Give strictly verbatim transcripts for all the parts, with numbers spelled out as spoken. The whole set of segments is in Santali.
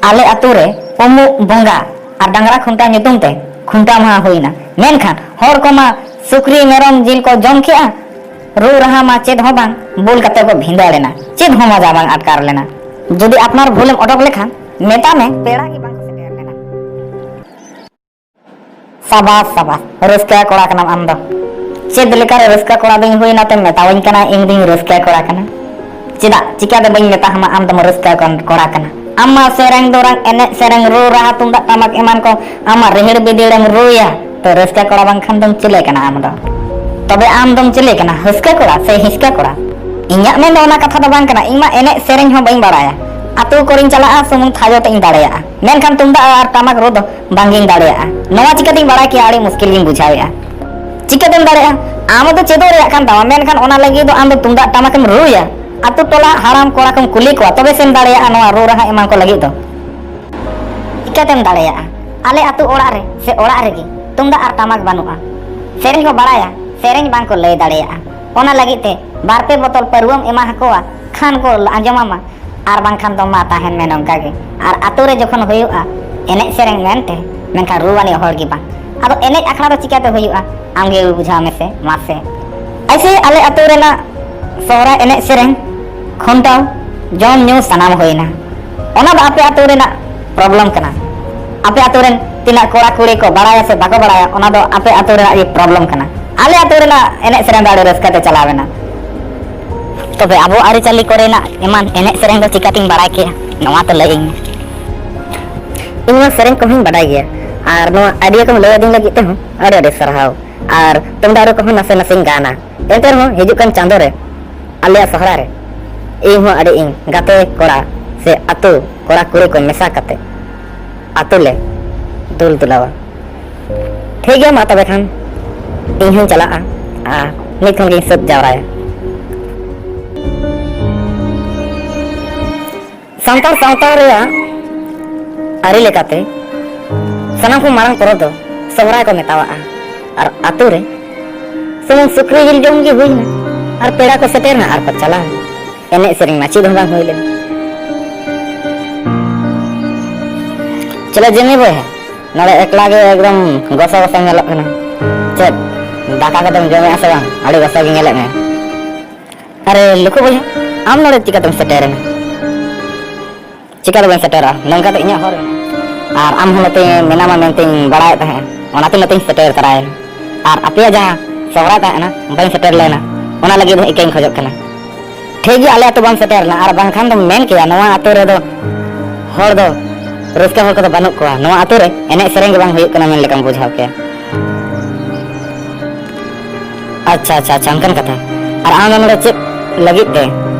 ᱟᱞᱮ ᱟᱛᱳ ᱨᱮ ᱩᱢᱩᱜ ᱵᱚᱸᱜᱟ ᱟᱨ ᱰᱟᱝᱨᱟ ᱠᱷᱩᱱᱴᱟᱹᱣ ᱧᱩᱛᱩᱢ ᱛᱮ ᱠᱷᱩᱱᱴᱟᱹᱣ ᱢᱟᱦᱟ ᱦᱩᱭᱱᱟ᱾ ᱢᱮᱱᱠᱷᱟᱱ ᱦᱚᱲ ᱠᱚᱢᱟ ᱥᱩᱠᱨᱤ ᱢᱮᱨᱚᱢ ᱡᱤᱞ ᱠᱚ ᱡᱚᱢ ᱠᱮᱜᱼᱟ, ᱨᱩ ᱨᱟᱦᱟ ᱢᱟ ᱪᱮᱫ ᱦᱚᱸ ᱵᱟᱝ, ᱵᱩᱞ ᱠᱟᱛᱮ ᱠᱚ ᱵᱷᱤᱸᱫᱟᱹᱲ ᱮᱱᱟ, ᱪᱮᱫ ᱦᱚᱸ ᱢᱚᱡᱟ ᱵᱟᱝ ᱟᱴᱠᱟᱨ ᱞᱮᱱᱟ᱾ ᱡᱩᱫᱤ ᱟᱯᱱᱟᱨ ᱵᱷᱩᱞᱮᱢ ᱚᱰᱚᱠ ᱞᱮᱠᱷᱟᱱ ᱢᱮᱛᱟ ᱢᱮ ᱯᱮᱲᱟ ᱜᱮ ᱵᱟᱝ ᱠᱚ ᱥᱮᱴᱮᱨ ᱞᱮᱱᱟ᱾ ᱥᱟᱵᱟᱥ, ᱥᱟᱵᱟᱥ, ᱨᱟᱹᱥᱠᱟᱹ ᱠᱚᱲᱟ ᱠᱟᱱᱟᱢ ᱟᱢ ᱫᱚ᱾ ᱪᱮᱫ ᱞᱮᱠᱟᱨᱮ ᱨᱟᱹᱥᱠᱟᱹ ᱠᱚᱲᱟ ᱫᱚᱧ ᱦᱩᱭᱱᱟ ᱛᱮᱢ ᱢᱮᱛᱟᱣᱟᱹᱧ ᱠᱟᱱᱟ ᱤᱧ ᱫᱩᱧ ᱨᱟᱹᱥᱠᱟᱹ ᱠᱚᱲᱟ ᱠᱟᱱᱟ? ᱪᱮᱫᱟᱜ, ᱪᱤᱠᱟᱹᱛᱮ ᱵᱟᱹᱧ ᱢᱮᱛᱟ ᱦᱟᱢᱟ ᱟᱢ ᱫᱚᱢ ᱨᱟᱹᱥᱠᱟᱹ ᱠᱚ-, ᱠᱚᱲᱟ ᱠᱟᱱᱟ? ᱟᱢ ᱢᱟ ᱥᱮᱨᱮᱧ ᱫᱩᱨᱟᱝ, ᱮᱱᱮᱡ ᱥᱮᱨᱮᱧ, ᱨᱩ ᱨᱟᱦᱟ, ᱛᱩᱢᱫᱟᱜ ᱴᱟᱢᱟᱠ ᱮᱢᱟᱱ ᱠᱚ ᱟᱢ ᱢᱟ ᱨᱤᱦᱤᱲ ᱵᱤᱫᱤᱲᱮᱢ ᱨᱩᱭᱟ᱾ ᱛᱚ ᱨᱟᱹᱥᱠᱟᱹ ᱠᱚᱲᱟ ᱵᱟᱝᱠᱷᱟᱱ ᱫᱚᱢ ᱪᱤᱞᱤ ᱠᱟᱱᱟ ᱟᱢ ᱫᱚ? ᱛᱚᱵᱮ ᱟᱢ ᱫᱚᱢ ᱪᱤᱞᱤ ᱠᱟᱱᱟ, ᱦᱟᱹᱥᱠᱟᱹ ᱠᱚᱲᱟ ᱥᱮ ᱦᱤᱥᱠᱟᱹ ᱠᱚᱲᱟ? ᱤᱧᱟᱹᱜ ᱢᱮᱱ ᱫᱚ ᱚᱱᱟ ᱠᱟᱛᱷᱟ ᱫᱚ ᱵᱟᱝ ᱠᱟᱱᱟ, ᱤᱧ ᱢᱟ ᱮᱱᱮᱡ ᱥᱮᱨᱮᱧ ᱦᱚᱸ ᱵᱟᱹᱧ ᱵᱟᱲᱟᱭᱟ᱾ ᱟᱛᱳ ᱠᱚᱨᱮᱧ ᱪᱟᱞᱟᱜᱼᱟ ᱥᱩᱢᱩᱝ ᱛᱷᱟᱡᱚ ᱛᱮ ᱤᱧ ᱫᱟᱲᱮᱭᱟᱜᱼᱟ, ᱢᱮᱱᱠᱷᱟᱱ ᱛᱩᱢᱫᱟᱜ ᱟᱨ ᱴᱟᱢᱟᱠ ᱨᱩ ᱫᱚ ᱵᱟᱝᱜᱤᱧ ᱫᱟᱲᱮᱭᱟᱜᱼᱟ᱾ ᱱᱚᱣᱟ ᱪᱤᱠᱟᱹᱛᱤᱧ ᱵᱟᱲᱟᱭ ᱠᱮᱭᱟ? ᱟᱹᱰᱤ ᱢᱩᱥᱠᱤᱞ ᱜᱤᱧ ᱵᱩᱡᱷᱟᱹᱣᱮᱫᱼᱟ᱾ ᱪᱤᱠᱟᱹᱛᱮᱢ ᱫᱟᱲᱮᱭᱟᱜᱼᱟ? ᱟᱢ ᱫᱚ ᱪᱮᱫᱚᱜ ᱨᱮᱭᱟᱜ ᱠᱟᱱ ᱛᱟᱢᱟ, ᱢᱮᱱᱠᱷᱟᱱ ᱚᱱᱟ ᱞᱟᱹᱜᱤᱫ ᱫᱚ ᱟᱢ ᱫᱚ ᱛᱩᱢᱫᱟᱜ ᱴᱟᱢᱟᱠᱮᱢ ᱨᱩᱭᱟ, ᱟᱛᱳ ᱴᱚᱞᱟ ᱦᱟᱲᱟᱢ ᱠᱚᱲᱟ ᱠᱚᱢ ᱠᱩᱞᱤ ᱠᱚᱣᱟ, ᱛᱚᱵᱮ ᱥᱮᱢ ᱫᱟᱲᱮᱭᱟᱜᱼᱟ ᱱᱚᱣᱟ ᱨᱩ ᱨᱟᱦᱟ ᱮᱢᱟᱱ ᱠᱚ ᱞᱟᱹᱜᱤᱫ ᱫᱚ᱾ ᱪᱤᱠᱟᱹᱛᱮᱢ ᱫᱟᱲᱮᱭᱟᱜᱼᱟ? ᱟᱞᱮ ᱟᱹᱛᱩ ᱚᱲᱟᱜ ᱨᱮ ᱥᱮ ᱚᱲᱟᱜ ᱨᱮᱜᱮ ᱛᱩᱢᱫᱟᱜ ᱟᱨ ᱴᱟᱢᱟᱠ ᱵᱟᱹᱱᱩᱜᱼᱟ᱾ ᱥᱮᱨᱮᱧ ᱠᱚ ᱵᱟᱲᱟᱭᱟ, ᱥᱮᱨᱮᱧ ᱵᱟᱝ ᱠᱚ ᱞᱟᱹᱭ ᱫᱟᱲᱮᱭᱟᱜᱼᱟ᱾ ᱚᱱᱟ ᱞᱟᱹᱜᱤᱫ ᱛᱮ ᱵᱟᱨ ᱯᱮ ᱵᱚᱛᱚᱞ ᱯᱟᱹᱨᱣᱟᱹᱢ ᱮᱢᱟ ᱟᱠᱚᱣᱟ, ᱠᱷᱟᱱ ᱠᱚ ᱟᱸᱡᱚᱢᱟᱢᱟ, ᱟᱨ ᱵᱟᱝᱠᱷᱟᱱ ᱫᱚ ᱢᱟ ᱛᱟᱦᱮᱱ ᱢᱮ ᱱᱚᱝᱠᱟ ᱜᱮ᱾ ᱟᱨ ᱟᱹᱛᱩ ᱨᱮ ᱡᱚᱠᱷᱚᱱ ᱦᱩᱭᱩᱜᱼᱟ ᱮᱱᱮᱡ ᱥᱮᱨᱮᱧ ᱢᱮᱱᱛᱮ, ᱢᱮᱱᱠᱷᱟᱱ ᱨᱩ ᱟᱹᱱᱤᱡ ᱦᱚᱲ ᱜᱮ ᱵᱟᱝ᱾ ᱟᱫᱚ ᱮᱱᱮᱡ ᱟᱠᱷᱲᱟ ᱫᱚ ᱪᱤᱠᱟᱹᱛᱮ ᱦᱩᱭᱩᱜᱼᱟ? ᱟᱢ ᱜᱮ ᱵᱩᱡᱷᱟᱹᱣ ᱢᱮᱥᱮ, ᱢᱟᱥᱮ᱾ ᱮᱭᱥᱮ ᱟᱞᱮ ᱟᱹᱛᱩ ᱨᱮᱱᱟᱜ ᱥᱚᱦᱨᱟᱭ ᱮᱱᱮᱡ ᱥᱮᱨᱮᱧ, ᱠᱷᱩᱱᱴᱟᱹᱣ, ᱡᱚᱢ ᱧᱩ ᱥᱟᱱᱟᱢ ᱦᱩᱭᱱᱟ᱾ ᱚᱱᱟ ᱫᱚ ᱟᱯᱮ ᱟᱹᱛᱩ ᱨᱮᱱᱟᱜ problem ᱠᱟᱱᱟ᱾ ᱟᱯᱮ ᱟᱹᱛᱩ ᱨᱮᱱ ᱛᱤᱱᱟᱹᱜ ᱠᱚᱲᱟ ᱠᱩᱲᱤ ᱠᱚ ᱵᱟᱲᱟᱭᱟ ᱥᱮ ᱵᱟᱠᱚ ᱵᱟᱲᱟᱭᱟ, ᱚᱱᱟ ᱫᱚ ᱟᱯᱮ ᱟᱹᱛᱩ ᱨᱮᱱᱟᱜ ᱜᱮ problem ᱠᱟᱱᱟ᱾ ᱟᱞᱮ ᱟᱹᱛᱩ ᱨᱮᱱᱟᱜ ᱮᱱᱮᱡ ᱥᱮᱨᱮᱧ ᱫᱚ ᱟᱹᱰᱤ ᱨᱟᱹᱥᱠᱟᱹ ᱛᱮ ᱪᱟᱞᱟᱣ ᱮᱱᱟ᱾ ᱛᱚᱵᱮ ᱟᱵᱚ ᱟᱹᱨᱤᱪᱟᱹᱞᱤ ᱠᱚᱨᱮᱱᱟᱜ ᱮᱢᱟᱱ ᱮᱱᱮᱡ ᱥᱮᱨᱮᱧ ᱫᱚ ᱪᱤᱠᱟᱹᱛᱤᱧ ᱵᱟᱲᱟᱭ ᱠᱮᱭᱟ? ᱱᱚᱣᱟ ᱛᱚ ᱞᱟᱹᱭᱟᱹᱧ ᱢᱮ᱾ ᱤᱧ ᱢᱟ ᱥᱮᱨᱮᱧ ᱠᱚᱦᱚᱸᱧ ᱵᱟᱰᱟᱭ ᱜᱮᱭᱟ, ᱟᱨ ᱱᱚᱣᱟ idea ᱠᱚᱢ ᱞᱟᱹᱭ ᱟᱹᱫᱤᱧ ᱞᱟᱹᱜᱤᱫ ᱛᱮᱦᱚᱸ ᱟᱹᱰᱤ ᱟᱹᱰᱤ ᱥᱟᱨᱦᱟᱣ᱾ ᱟᱨ ᱛᱩᱢᱫᱟᱜ ᱨᱩ ᱠᱚᱦᱚᱸ ᱱᱟᱥᱮ ᱱᱟᱥᱮᱧ ᱜᱟᱱᱟ᱾ ᱮᱱᱛᱮ ᱨᱮᱦᱚᱸ ᱦᱤᱡᱩᱜ ᱠᱟᱱ ᱪᱟᱸᱫᱳ ᱨᱮ ᱟᱞᱮᱭᱟᱜ ᱥᱚᱦᱨᱟᱭ ᱨᱮ ᱤᱧ ᱦᱚᱸ ᱟᱹᱰᱤ ᱤᱧ ᱜᱟᱛᱮ ᱠᱚᱲᱟ ᱥᱮ ᱟᱹᱛᱩ ᱠᱚᱲᱟ ᱠᱩᱲᱤ ᱠᱚ ᱢᱮᱥᱟ ᱠᱟᱛᱮ ᱟᱹᱛᱩ ᱞᱮ ᱫᱩᱞ ᱫᱩᱞᱟᱣᱟ᱾ ᱴᱷᱤᱠ ᱜᱮᱭᱟ, ᱢᱟ ᱛᱚᱵᱮ ᱠᱷᱟᱱ ᱤᱧ ᱦᱚᱸᱧ ᱪᱟᱞᱟᱜᱼᱟ ᱟᱨ ᱱᱤᱛ ᱠᱷᱚᱱ ᱜᱤᱧ ᱥᱟᱹᱛ ᱡᱟᱣᱨᱟᱭᱟ᱾ ᱥᱟᱱᱛᱟᱲ ᱥᱟᱶᱛᱟ ᱨᱮᱭᱟᱜ ᱟᱹᱨᱤ ᱞᱮᱠᱟᱛᱮ ᱥᱟᱱᱟᱢ ᱠᱷᱚᱱ ᱢᱟᱨᱟᱝ ᱯᱚᱨᱚᱵᱽ ᱫᱚ ᱥᱚᱦᱨᱟᱭ ᱠᱚ ᱢᱮᱛᱟᱣᱟᱜᱼᱟ᱾ ᱟᱨ ᱟᱛᱳ ᱨᱮ ᱥᱩᱢᱩᱝ ᱥᱩᱠᱨᱤ ᱡᱤᱞ ᱡᱚᱢ ᱜᱮ ᱦᱩᱭᱱᱟ, ᱟᱨ ᱯᱮᱲᱟ ᱠᱚ ᱥᱮᱴᱮᱨᱱᱟ ᱟᱨ ᱠᱚ ᱪᱟᱞᱟᱣ ᱮᱱᱟ᱾ ᱮᱱᱮᱡ ᱥᱮᱨᱮᱧ ᱢᱟ ᱪᱮᱫ ᱦᱚᱸ ᱵᱟᱝ ᱦᱩᱭ ᱞᱮᱱᱟ᱾ ᱪᱮᱞᱮ ᱡᱤᱢᱤ ᱵᱚᱭᱦᱟ, ᱱᱚᱰᱮ ᱮᱠᱞᱟ ᱜᱮ ᱮᱠᱫᱚᱢ ᱜᱚᱥᱚ ᱜᱚᱥᱚ ᱧᱮᱞᱚᱜ ᱠᱟᱱᱟ᱾ ᱪᱮᱫ ᱫᱟᱠᱟ ᱠᱚᱫᱚᱢ ᱡᱚᱢᱮᱜᱼᱟ ᱥᱮ ᱵᱟᱝ? ᱟᱹᱰᱤ ᱜᱚᱥᱚ ᱜᱮ ᱧᱮᱞᱮᱫ ᱢᱮ᱾ ᱟᱨᱮ ᱞᱩᱠᱷᱩ ᱵᱚᱭᱦᱟ, ᱟᱢ ᱱᱚᱰᱮ ᱪᱤᱠᱟᱹᱛᱮᱢ ᱥᱮᱴᱮᱨᱮᱱᱟ? ᱪᱤᱠᱟᱹ ᱫᱚ ᱵᱟᱹᱧ ᱥᱮᱴᱮᱨᱚᱜᱼᱟ, ᱱᱚᱝᱠᱟ ᱫᱚ ᱤᱧᱟᱹᱜ ᱦᱚᱨ ᱢᱮᱱᱟᱜᱼᱟ᱾ ᱟᱨ ᱟᱢ ᱦᱚᱸ ᱱᱚᱛᱮ ᱢᱮᱱᱟᱢᱟ ᱢᱮᱱᱛᱮᱧ ᱵᱟᱲᱟᱭᱮᱫ ᱛᱟᱦᱮᱸᱫ, ᱚᱱᱟᱛᱮ ᱱᱚᱛᱮᱧ ᱥᱮᱴᱮᱨ ᱛᱚᱨᱟᱭᱮᱱᱟ᱾ ᱟᱨ ᱟᱯᱮᱭᱟᱜ ᱡᱟᱦᱟᱸ ᱥᱚᱦᱨᱟᱭ ᱛᱟᱦᱮᱸ ᱠᱟᱱᱟ, ᱵᱟᱹᱧ ᱥᱮᱴᱮᱨ ᱞᱮᱱᱟ, ᱚᱱᱟ ᱞᱟᱹᱜᱤᱫ ᱦᱚᱸ ᱤᱠᱟᱹᱧ ᱠᱷᱚᱡᱚᱜ ᱠᱟᱱᱟ᱾ ᱴᱷᱤᱠ ᱜᱮᱭᱟ, ᱟᱞᱮ ᱟᱹᱛᱩ ᱵᱟᱢ ᱥᱮᱴᱮᱨ ᱞᱮᱱᱟ, ᱟᱨ ᱵᱟᱝᱠᱷᱟᱱ ᱫᱚᱢ ᱢᱮᱱ ᱠᱮᱭᱟ, ᱱᱚᱣᱟ ᱟᱹᱛᱩ ᱨᱮᱫᱚ ᱦᱚᱲ ᱫᱚ, ᱨᱟᱹᱥᱠᱟᱹ ᱦᱚᱲ ᱠᱚᱫᱚ ᱵᱟᱹᱱᱩᱜ ᱠᱚᱣᱟ, ᱱᱚᱣᱟ ᱟᱹᱛᱩ ᱨᱮ ᱮᱱᱮᱡ ᱥᱮᱨᱮᱧ ᱜᱮ ᱵᱟᱝ ᱦᱩᱭᱩᱜ ᱠᱟᱱᱟ ᱢᱮᱱ ᱞᱮᱠᱟᱢ ᱵᱩᱡᱷᱟᱹᱣ ᱠᱮᱭᱟ᱾ ᱟᱪᱪᱷᱟ, ᱟᱪᱪᱷᱟ, ᱟᱪᱪᱷᱟ, ᱚᱱᱠᱟᱱ ᱠᱟᱛᱷᱟ᱾ ᱟᱨ ᱟᱢ ᱫᱚ ᱱᱚᱰᱮ ᱪᱮᱫ ᱞᱟᱹᱜᱤᱫ ᱛᱮ,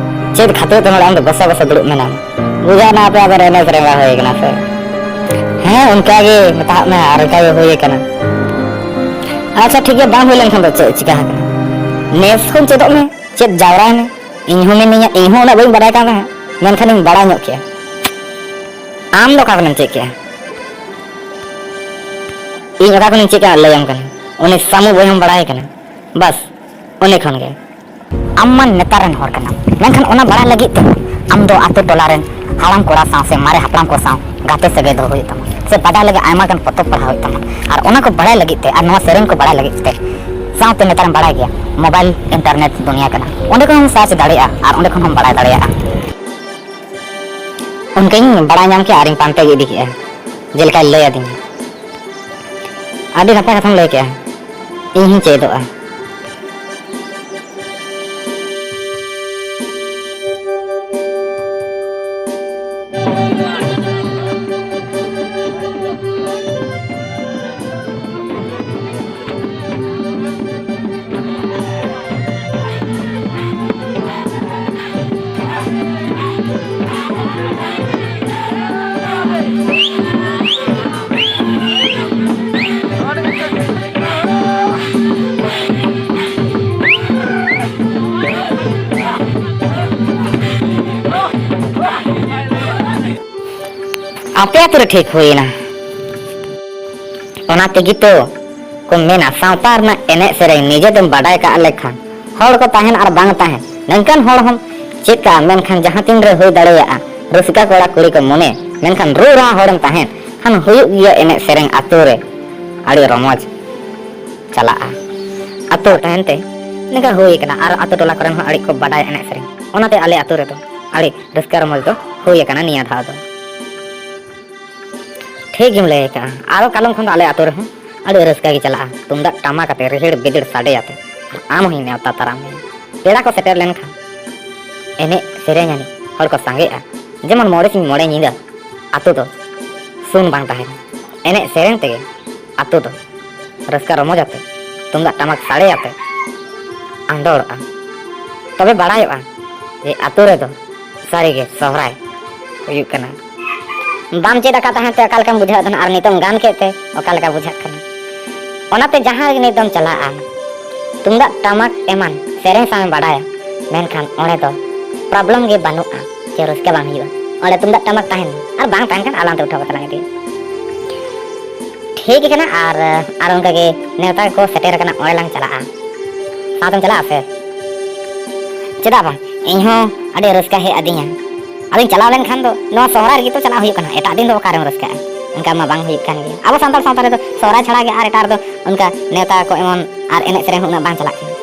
ᱪᱮᱫ ᱠᱷᱟᱹᱛᱤᱨ ᱛᱮ ᱱᱚᱰᱮ ᱟᱢ ᱫᱚ ᱜᱚᱥᱟ ᱜᱚᱥᱟ ᱫᱩᱲᱩᱵ ᱢᱮᱱᱟᱢ? ᱵᱩᱡᱷᱟᱹᱣ ᱱᱟ, ᱟᱯᱮ ᱟᱫᱚ ᱮᱱᱮᱡ ᱥᱮᱨᱮᱧ ᱵᱟᱝ ᱦᱩᱭ ᱠᱟᱱᱟ ᱥᱮ? ᱦᱮᱸ, ᱚᱱᱠᱟ ᱜᱮ ᱢᱮᱛᱟᱜ ᱢᱮ, ᱟᱨ ᱚᱱᱠᱟ ᱜᱮ ᱦᱩᱭ ᱠᱟᱱᱟ᱾ ᱟᱪᱪᱷᱟ, ᱴᱷᱤᱠ ᱜᱮᱭᱟ, ᱵᱟᱝ ᱦᱩᱭ ᱞᱮᱱᱠᱷᱟᱱ ᱫᱚ ᱪᱮᱫ ᱪᱤᱠᱟ ᱟᱠᱟᱱᱟ? ᱱᱮᱥ ᱠᱷᱚᱱ ᱪᱮᱫᱚᱜ ᱢᱮ, ᱪᱮᱫ ᱡᱟᱣᱨᱟᱭ ᱢᱮ᱾ ᱤᱧ ᱦᱚᱸ ᱢᱤᱱᱟᱹᱧᱟ, ᱤᱧ ᱦᱚᱸ ᱩᱱᱟᱹᱜ ᱵᱟᱹᱧ ᱵᱟᱰᱟᱭ ᱠᱟᱱ ᱛᱟᱦᱮᱸᱫ, ᱢᱮᱱᱠᱷᱟᱱᱤᱧ ᱵᱟᱲᱟᱭ ᱧᱚᱜ ᱠᱮᱜᱼᱟ᱾ ᱟᱢ ᱫᱚ ᱚᱠᱟ ᱠᱷᱚᱱᱮᱢ ᱪᱮᱫ ᱠᱮᱜᱼᱟ? ᱤᱧ ᱚᱠᱟ ᱠᱷᱚᱱᱤᱧ ᱪᱮᱫ ᱠᱟᱜᱼᱟ ᱞᱟᱹᱭᱟᱢ ᱠᱟᱹᱱᱟᱹᱧ᱾ ᱩᱱᱤ ᱥᱟᱢᱩ ᱵᱚᱭᱦᱟᱢ ᱵᱟᱲᱟᱭ ᱠᱟᱱᱟ? ᱵᱟᱥ, ᱩᱱᱤ ᱠᱷᱚᱱ ᱜᱮ᱾ ᱟᱢ ᱢᱟ ᱱᱮᱛᱟᱨ ᱨᱮᱱ ᱦᱚᱲ ᱠᱟᱱᱟᱢ, ᱢᱮᱱᱠᱷᱟᱱ ᱚᱱᱟ ᱵᱟᱲᱟᱭ ᱞᱟᱹᱜᱤᱫ ᱛᱮ ᱟᱢ ᱫᱚ ᱟᱛᱳ ᱴᱚᱞᱟ ᱨᱮᱱ ᱦᱟᱲᱟᱢ ᱠᱚᱲᱟ ᱥᱟᱶ ᱥᱮ ᱢᱟᱨᱮ ᱦᱟᱯᱲᱟᱢ ᱠᱚ ᱥᱟᱶ ᱜᱟᱛᱮ ᱥᱟᱹᱜᱟᱹᱭ ᱫᱚᱦᱚ ᱦᱩᱭᱩᱜ ᱛᱟᱢᱟ, ᱥᱮ ᱵᱟᱰᱟᱭ ᱞᱟᱹᱜᱤᱫ ᱟᱭᱢᱟ ᱜᱟᱱ ᱯᱚᱛᱚᱵ ᱯᱟᱲᱦᱟᱣ ᱦᱩᱭᱩᱜ ᱛᱟᱢᱟ᱾ ᱟᱨ ᱚᱱᱟ ᱠᱚ ᱵᱟᱲᱟᱭ ᱞᱟᱹᱜᱤᱫ ᱛᱮ ᱟᱨ ᱱᱚᱣᱟ ᱥᱮᱨᱮᱧ ᱠᱚ ᱵᱟᱲᱟᱭ ᱞᱟᱹᱜᱤᱫ ᱛᱮ ᱥᱟᱶᱛᱮ ᱱᱮᱛᱟᱨᱮᱢ ᱵᱟᱲᱟᱭ ᱜᱮᱭᱟ, ᱢᱳᱵᱟᱭᱤᱞ ᱤᱱᱴᱟᱨᱱᱮᱴ ᱫᱩᱱᱤᱭᱟᱹ ᱠᱟᱱᱟ, ᱚᱸᱰᱮ ᱠᱷᱚᱱ ᱦᱚᱸᱢ ᱥᱟᱨᱪ ᱫᱟᱲᱮᱭᱟᱜᱼᱟ ᱟᱨ ᱚᱸᱰᱮ ᱠᱷᱚᱱ ᱦᱚᱸᱢ ᱵᱟᱲᱟᱭ ᱫᱟᱲᱮᱭᱟᱜᱼᱟ᱾ ᱚᱱᱠᱟᱧ ᱵᱟᱲᱟᱭ ᱧᱟᱢ ᱠᱮᱜᱼᱟ ᱟᱨᱤᱧ ᱯᱟᱱᱛᱮ ᱤᱫᱤ ᱠᱮᱜᱼᱟ, ᱡᱮᱞᱮᱠᱟᱭ ᱞᱟᱹᱭ ᱟᱹᱫᱤᱧᱟ᱾ ᱟᱹᱰᱤ ᱱᱟᱯᱟᱭ ᱠᱟᱛᱷᱟᱢ ᱞᱟᱹᱭ ᱠᱮᱜᱼᱟ, ᱤᱧ ᱦᱚᱸᱧ ᱪᱮᱫᱚᱜᱼᱟ᱾ ᱟᱯᱮ ᱟᱛᱳ ᱨᱮ ᱴᱷᱤᱠ ᱦᱩᱭᱮᱱᱟ᱾ ᱚᱱᱟ ᱛᱮᱜᱮ ᱛᱚ ᱠᱚ ᱢᱮᱱᱟ, ᱥᱟᱶᱛᱟ ᱨᱮᱱᱟᱜ ᱮᱱᱮᱡ ᱥᱮᱨᱮᱧ ᱱᱤᱡᱮ ᱛᱮᱢ ᱵᱟᱰᱟᱭ ᱠᱟᱜ ᱞᱮᱠᱷᱟᱱ, ᱦᱚᱲ ᱠᱚ ᱛᱟᱦᱮᱱ ᱟᱨ ᱵᱟᱝ ᱛᱟᱦᱮᱱ, ᱱᱚᱝᱠᱟᱱ ᱦᱚᱲ ᱦᱚᱸᱢ ᱪᱮᱫ ᱠᱟᱜᱼᱟ᱾ ᱢᱮᱱᱠᱷᱟᱱ ᱡᱟᱦᱟᱸ ᱛᱤᱱ ᱨᱮ ᱦᱩᱭ ᱫᱟᱲᱮᱭᱟᱜᱼᱟ, ᱨᱩᱥᱤᱠᱟ ᱠᱚᱲᱟ ᱠᱩᱲᱤ ᱠᱚ ᱢᱚᱱᱮ, ᱢᱮᱱᱠᱷᱟᱱ ᱨᱩ ᱨᱟᱦᱟ ᱦᱚᱲᱮᱢ ᱛᱟᱦᱮᱱ, ᱠᱷᱟᱱ ᱦᱩᱭᱩᱜ ᱜᱮᱭᱟ ᱮᱱᱮᱡ ᱥᱮᱨᱮᱧ ᱟᱛᱳ ᱨᱮ, ᱟᱹᱰᱤ ᱨᱚᱢᱚᱡᱽ ᱪᱟᱞᱟᱜᱼᱟ᱾ ᱟᱛᱳ ᱛᱟᱦᱮᱱ ᱛᱮ ᱱᱤᱝᱠᱟ ᱦᱩᱭ ᱟᱠᱟᱱᱟ, ᱟᱨ ᱟᱛᱳ ᱴᱚᱞᱟ ᱠᱚᱨᱮᱱ ᱦᱚᱸ ᱟᱹᱰᱤ ᱠᱚ ᱵᱟᱰᱟᱭᱟ ᱮᱱᱮᱡ ᱥᱮᱨᱮᱧ, ᱚᱱᱟᱛᱮ ᱟᱞᱮ ᱟᱛᱳ ᱨᱮᱫᱚ ᱟᱹᱰᱤ ᱨᱟᱹᱥᱠᱟᱹ ᱨᱚᱢᱚᱡᱽ ᱫᱚ ᱦᱩᱭ ᱟᱠᱟᱱᱟ ᱱᱤᱭᱟᱹ ᱫᱷᱟᱣ ᱫᱚ᱾ ᱴᱷᱤᱠ ᱜᱮᱢ ᱞᱟᱹᱭ ᱟᱠᱟᱫᱼᱟ, ᱟᱨᱚ ᱠᱟᱞᱚᱢ ᱠᱷᱚᱱ ᱫᱚ ᱟᱞᱮ ᱟᱛᱳ ᱨᱮᱦᱚᱸ ᱟᱹᱰᱤ ᱨᱟᱹᱥᱠᱟᱹ ᱜᱮ ᱪᱟᱞᱟᱜᱼᱟ, ᱛᱩᱢᱫᱟᱜ ᱴᱟᱢᱟᱠ ᱟᱛᱮ ᱨᱤᱦᱤᱲ ᱵᱤᱫᱤᱲ ᱥᱟᱰᱮ ᱟᱛᱮ ᱟᱢ ᱦᱚᱸᱧ ᱱᱮᱣᱛᱟ ᱛᱟᱨᱟᱢ ᱢᱮᱭᱟ᱾ ᱯᱮᱲᱟ ᱠᱚ ᱥᱮᱴᱮᱨ ᱞᱮᱱᱠᱷᱟᱱ ᱮᱱᱮᱡ ᱥᱮᱨᱮᱧ ᱟᱹᱱᱤᱡ ᱦᱚᱲ ᱠᱚ ᱥᱟᱸᱜᱮᱜᱼᱟ, ᱡᱮᱢᱚᱱ ᱢᱚᱬᱮ ᱥᱤᱧ ᱢᱚᱬᱮ ᱧᱤᱫᱟᱹ ᱟᱛᱳ ᱫᱚ ᱥᱩᱱ ᱵᱟᱝ ᱛᱟᱦᱮᱱᱟ᱾ ᱮᱱᱮᱡ ᱥᱮᱨᱮᱧ ᱛᱮᱜᱮ ᱟᱛᱳ ᱫᱚ ᱨᱟᱹᱥᱠᱟᱹ ᱨᱚᱢᱚᱡᱽ ᱟᱛᱮ, ᱛᱩᱢᱫᱟᱜ ᱴᱟᱢᱟᱠ ᱥᱟᱰᱮ ᱟᱛᱮ ᱟᱸᱫᱳᱲᱚᱜᱼᱟ᱾ ᱛᱚᱵᱮ ᱵᱟᱲᱟᱭᱚᱜᱼᱟ ᱡᱮ ᱟᱛᱳ ᱨᱮᱫᱚ ᱥᱟᱹᱨᱤᱜᱮ ᱥᱚᱦᱨᱟᱭ ᱦᱩᱭᱩᱜ ᱠᱟᱱᱟ᱾ ᱵᱟᱢ ᱪᱮᱫ ᱟᱠᱟᱫ ᱛᱟᱦᱮᱸᱫ ᱛᱮ ᱚᱠᱟ ᱞᱮᱠᱟᱢ ᱵᱩᱡᱷᱟᱹᱣᱮᱫ ᱛᱟᱦᱮᱱᱟ, ᱟᱨ ᱱᱤᱛᱚᱜ ᱜᱟᱱ ᱠᱮᱫ ᱛᱮ ᱚᱠᱟ ᱞᱮᱠᱟ ᱵᱩᱡᱷᱟᱹᱜ ᱠᱟᱱᱟ? ᱚᱱᱟᱛᱮ ᱡᱟᱦᱟᱸ ᱨᱮᱜᱮ ᱱᱤᱛ ᱫᱚᱢ ᱪᱟᱞᱟᱜᱼᱟ, ᱛᱩᱢᱫᱟᱜ ᱴᱟᱢᱟᱠ ᱮᱢᱟᱱ ᱥᱮᱨᱮᱧ ᱥᱟᱶ ᱮᱢ ᱵᱟᱰᱟᱭᱟ, ᱢᱮᱱᱠᱷᱟᱱ ᱚᱸᱰᱮ ᱫᱚ ᱯᱨᱚᱵᱞᱮᱢ ᱜᱮ ᱵᱟᱹᱱᱩᱜᱼᱟ ᱡᱮ ᱨᱟᱹᱥᱠᱟᱹ ᱵᱟᱝ ᱦᱩᱭᱩᱜᱼᱟ᱾ ᱚᱸᱰᱮ ᱛᱩᱢᱫᱟᱜ ᱴᱟᱢᱟᱠ ᱛᱟᱦᱮᱱ ᱢᱟ, ᱟᱨ ᱵᱟᱝ ᱛᱟᱦᱮᱱ ᱠᱷᱟᱱ ᱟᱞᱟᱝ ᱛᱮ ᱩᱴᱷᱟᱹᱣ ᱠᱟᱛᱮ ᱞᱟᱝ ᱤᱫᱤᱭᱟ᱾ ᱴᱷᱤᱠ ᱜᱮ ᱠᱟᱱᱟ, ᱟᱨ, ᱟᱨ ᱚᱱᱠᱟ ᱜᱮ ᱱᱮᱣᱛᱟ ᱠᱚ ᱥᱮᱴᱮᱨ ᱟᱠᱟᱱᱟ, ᱚᱸᱰᱮ ᱞᱟᱝ ᱪᱟᱞᱟᱜᱼᱟ᱾ ᱥᱟᱶᱛᱮᱢ ᱪᱟᱞᱟᱜᱼᱟ ᱥᱮ? ᱪᱮᱫᱟᱜ ᱵᱟᱝ, ᱤᱧ ᱦᱚᱸ ᱟᱹᱰᱤ ᱨᱟᱹᱥᱠᱟᱹ ᱦᱮᱡ ᱟᱹᱫᱤᱧᱟ᱾ ᱟᱫᱚᱧ ᱪᱟᱞᱟᱣ ᱞᱮᱱᱠᱷᱟᱱ ᱫᱚ ᱱᱚᱣᱟ ᱥᱚᱦᱨᱟᱭ ᱨᱮᱜᱮ ᱛᱚ ᱪᱟᱞᱟᱜ ᱦᱩᱭᱩᱜ ᱠᱟᱱᱟ, ᱮᱴᱟᱜ ᱫᱤᱱ ᱫᱚ ᱚᱠᱟᱨᱮᱢ ᱨᱟᱹᱥᱠᱟᱹᱜᱼᱟ? ᱚᱱᱠᱟ ᱢᱟ ᱵᱟᱝ ᱦᱩᱭᱩᱜ ᱠᱟᱱ ᱜᱮ᱾ ᱟᱵᱚ ᱥᱟᱱᱛᱟᱲ ᱥᱟᱶᱛᱟ ᱨᱮᱫᱚ ᱥᱚᱦᱨᱟᱭ ᱪᱷᱟᱲᱟ ᱜᱮ ᱟᱨ ᱮᱴᱟᱜ ᱨᱮᱫᱚ ᱚᱱᱠᱟ ᱱᱮᱣᱛᱟ ᱠᱚ ᱮᱢᱚᱱ ᱟᱨ ᱮᱱᱮᱡ ᱥᱮᱨᱮᱧ ᱦᱚᱸ ᱩᱱᱟᱹᱜ ᱵᱟᱝ ᱪᱟᱞᱟᱜ ᱠᱟᱱᱟ᱾